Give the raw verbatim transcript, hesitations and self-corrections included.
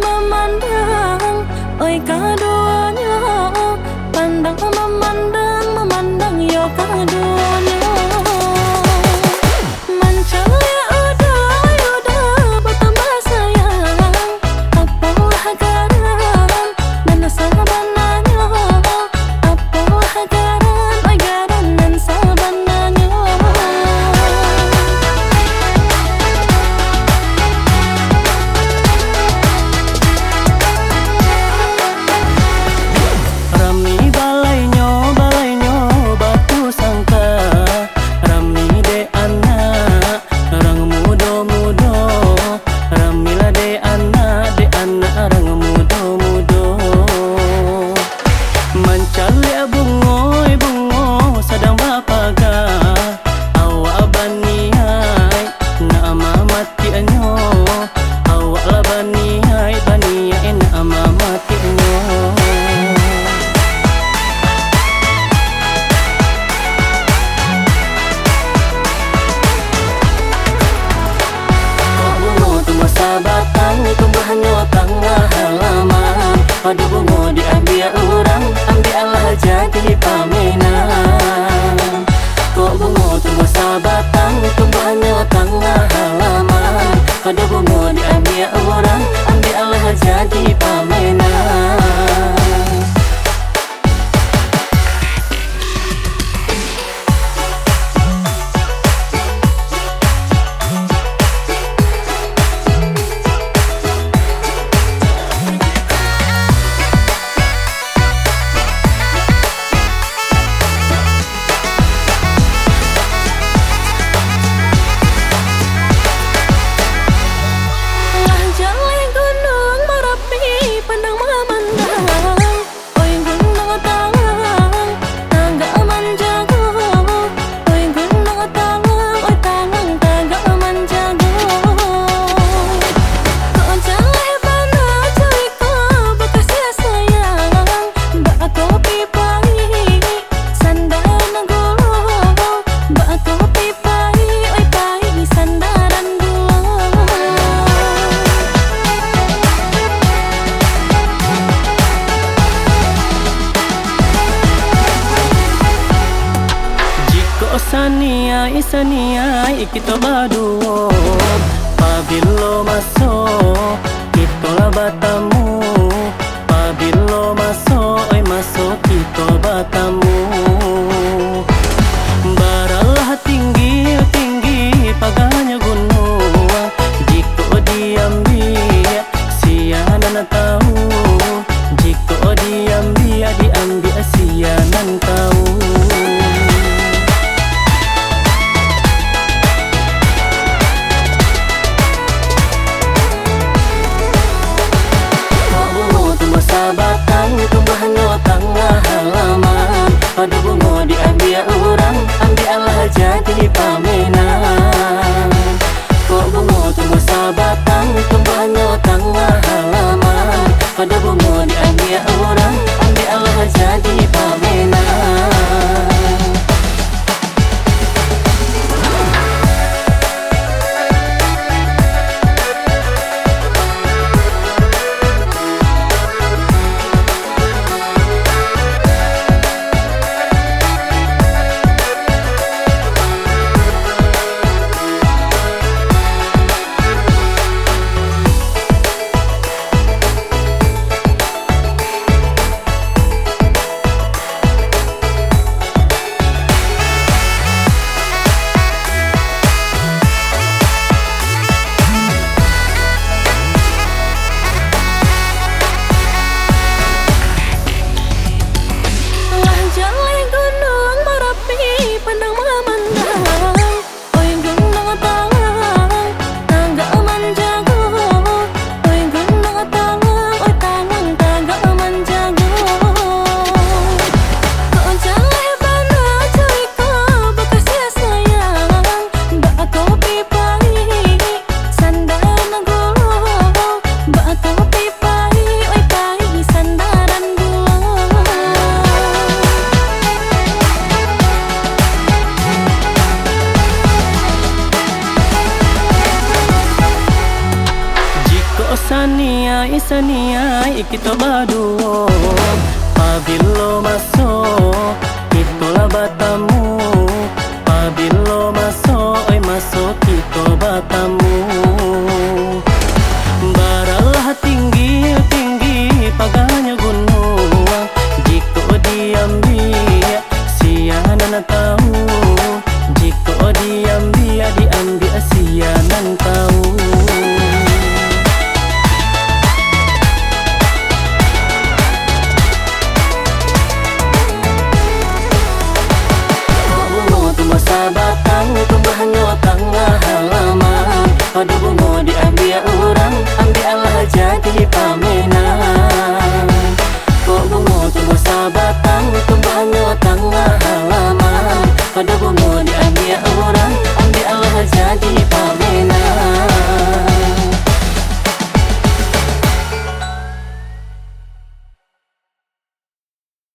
Mamandang, oi, kaduonyo, pandang mamandang, mamandang yo kaduonyo. Mancaliak udah, udah batambah sayang, apolah karan nan sabananyo. Apolah karan, oi, karan nan sabananyo. Rami balainyo, balainyo batu sangka. Rami dek anak, rang mudo-mudo. Ramilah dek anak, dek anak rang mudo-mudo. Mancaliak bungo, bungo sadang bapaga. Awak baniaik nak mamatiaknyo. Awak lah baniaik, baniaik nak mamatiaknyo. Kok bungo tumbuah sabatang, tumbuahnyo tangah halaman. Pado bungo diambiak urang, ambiaklah jadi pamenan. Kok bungo tumbuah sabatang, tumbuahnyo tangah halaman. Pado bungo diambiak urang, ambiaklah jadi pamenan. Lah jaleh Gunuang Marapi, pandang mamandang. Oi Gunuang Talang, tagak manjago. Oi Gunuang Talang, oi Talang, tagak manjago. Kok jaleh bana jo iko bakasiah sayang, baa kopi paik, sandaran gulo, baa kopi paik, oi paik, sandaran gulo. Jikok saniaik, saniaik kito baduo, pabilo maso kito lah batamu, pabilo maso, oi, maso kito batamu. Baralah tinggi, tinggi paganyo gunuang, jikok diambiak, sia nan tau, jikok diambiak, diambiak, sia nan tau. Kok bungo tumbuah sabatang, tumbuahnyo tangah halaman. Pado bungo diambiak urang, ambiaklah jadi pamenan. Kok bungo tumbuah sabatang, tumbuahnyo tangah halaman. Pado bungo diambiak urang, ambiaklah jadi pamenan. Ai saniai kito baduo, pabilo maso kito lah batamu. Pabilo maso, oi maso kito batamu. Baralah tinggi-tinggi paganyo gunuang, jikok diambiak, sia nan tau. Jikok diambiak, diambiak, sia nan tau. Kok bungo tumbuah sabatang, tumbuahnyo tangah halaman. Pado bungo diambiak urang, ambiaklah jadi pamenan. Kok bungo tumbuah sabatang, tumbuahnyo tangah halaman. Pado bungo diambiak urang, ambiaklah jadi